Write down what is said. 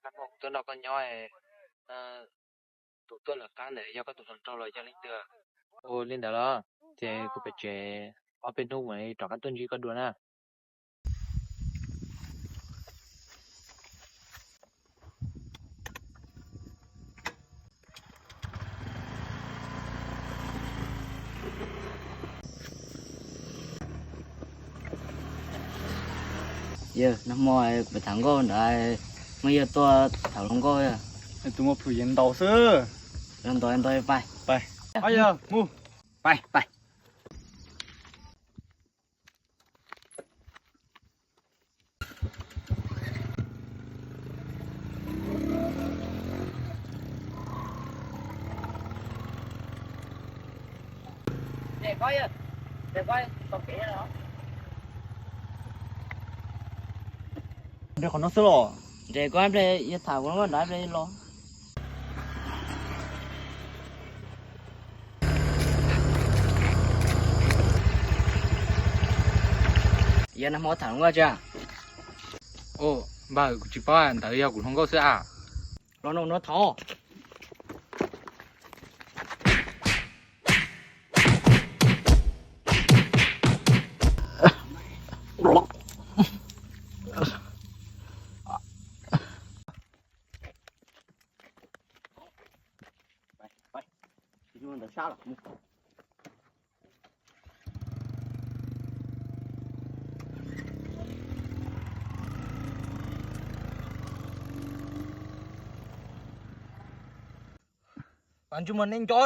Tuaj nrog koj nyob, tus tuaj lawv qab ntawd yog koj tus hluas nraug los yog leej twg? Ua li ntawd los ces kuv pem tsev ob peb hnub mam rov qab tuaj ntsib koj dua na. Yog nag hmo kuv tham nkauj ntawd, muaj yog tuaj tham hluas nkauj. Tus muaj plhus yeej ntaus xwb. Yog ntaus ntaus pais. Pais. Mus. Pais pais. Nres qhov no xwb los. Nres koj ple yog tham kuv nkauj nrad ple los. Yog nag hmo tham hluas nkauj tsis? Npawg, kuv tsis paub, ntawd yog kuv hluas nkauj xwb a. Los no no thov. Pas ntsuj mas nej nco.